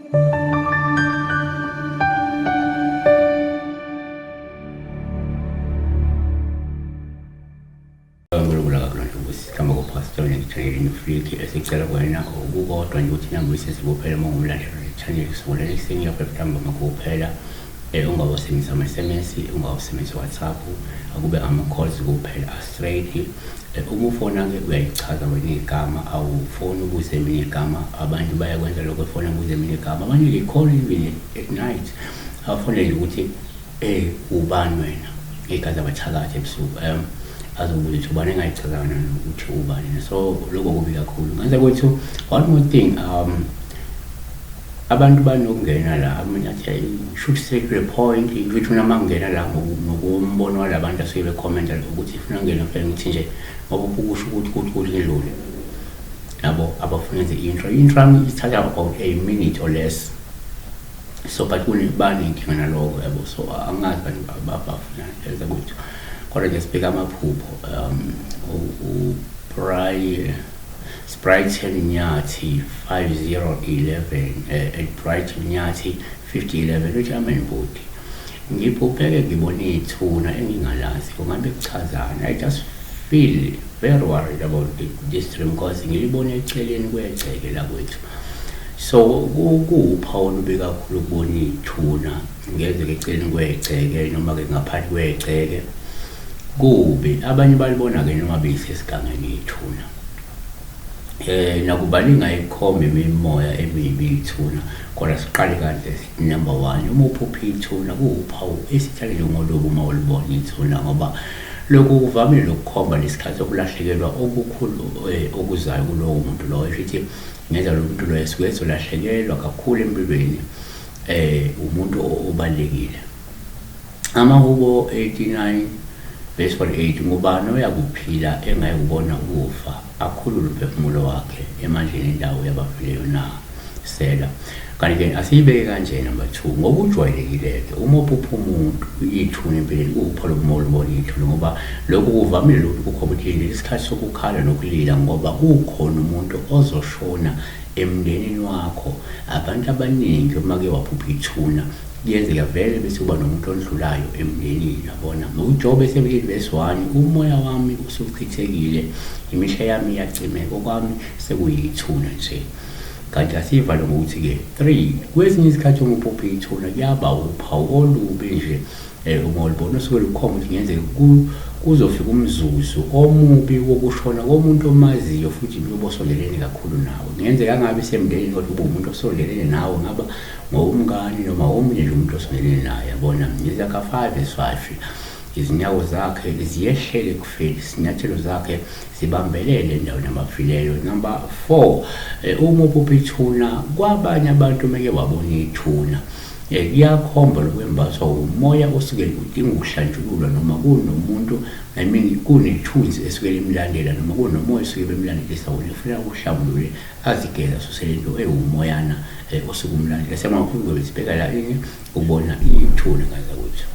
Unkulunkulu akakulonto ukuthi sihlamba kopastor nekuthanyeleni ufiki esicela kwena okukodwa nje ukuthi nambuyise kuphela uma ungumlandeli wechannel kusukela ekuseni kuyafika ntambama kuphela ungawusebenzisa ama-SMS, ungawusebenzisa WhatsApp, akube ama-calls kuphela a-straight. Uma ufona-ke uyayichaza wena igama, awufoni ubuze mina igama. Abantu bayakwenza lokho, efona buze mina igama. Abanye they call even at night, afonele ukuthi ubani wena, igazi abathakathi ebusuku, azobuza ukuthi ubani engayichaza wena ukuthi ubani. So lokho kubi kakhulu. Ngaze kwethu, one more thing, abantu banokungena la, amanye athi shoot straight to the point. Ngisho uma ngingena la ngokombono walabantu asuke bekhomenta ukuthi ifuna ngena phela ngithi nje ngoba ukusho ukuthi ukuthi ukuthi ngidlule yabo, abafuna enze intro. Intro yami ithatha about a minute or less, so but banenkinga naloko yabo, so angazi bantu bafuna enza kwethu. Kodwa nje sibheka amaphupho. Brighton Nyathi 5011, at Brighton Nyathi 5011, uthi amen bhuti, ngiphupheke ngibona ithuna engingalazi, kungabe kuchazani? I just feel very worried about this dream because ngilibona eceleni kwegceke lakwethu. So kuwuphawu olubi kakhulu ukubona ithuna, ngenzeka eceleni kwegceke noma-ke ngaphansi kwegceke, kubi. Abanye balibona-ke noma beyisesigangeni ithuna. Nakuba lingayikhomba imimoya emibi ithuna, kodwa siqale kanje sithi number 1, uma uphupha ithuna kuwuphawu esithale njengolobu uma ulibona ithuna, ngoba lokhu kuvamile ukukhomba lesikhathi sokulahlekelwa okukhulu okuzayo kulowo muntu loyo. Futhi ngenza lo muntu loyo esuke ezolahlekelwa kakhulu empilweni, umuntu obalulekile. Amahubo 89 verse 48, ngubani oyakuphila engayikubona ukufa, akhulule umphefumulo wakhe emandleni endawo yabafileyo na? Sela. Kanti-ke asiyibeke kanje number 2, ngokujwayelekile-ke uma uphupha umuntu ithuna empilweni kuwupha lokumoya ulibona ithuna, ngoba lokhu kuvamile ukuthi kukhomba ukuthi leli isikhathi sokukhala nokulila, ngoba kukhona umuntu ozoshona emndenini wakho. Abantu abaningi uma ke waphupha ithuna kuyenzeka vele bese kuba nomuntu ondlulayo emndenini, yabona. UJobe 78 verse 1, umoya wami usuchithekile, imihla yami iyacimeka, okwami sekuyithuna nje. Kanti asiyivale ngokuthi-ke 3, kwesinye isikhathi uma uphupha ithuna kuyaba uphawu olubi nje, uma ulibona usuke lukhomba ukuthi kungenzeka kuzofika umzuzu omubi wokushona komuntu omaziyo, futhi umuntu osondelene kakhulu nawe. Kungenzeka angabi semndenini kodwa ube umuntu osondelene nawe, ngaba ngowumngani noma omunye nje umuntu osondelene naye, yabona. Izaga 5 verse 5, izinyawo zakhe ziyehlela ekufeni, izinyathelo zakhe zibambelele endaweni yabafileyo. Number 4, uma uphupha ithuna, kwabanye abantu meke wabona ithuna, kuyakhomba lokwembathwa umoya osuke udinga ukuhlanjululwa, noma kunomuntu, I mean kunethunzi esuke limlandela, noma kunomoya osuke bemlandelisa wona, kufuneka ukuhlambulule azigeza asuse lento ewumoyana osuke umlandela. Siyabonga kakhulu, sibheka la ini ukubona ithuna ngazakwethu.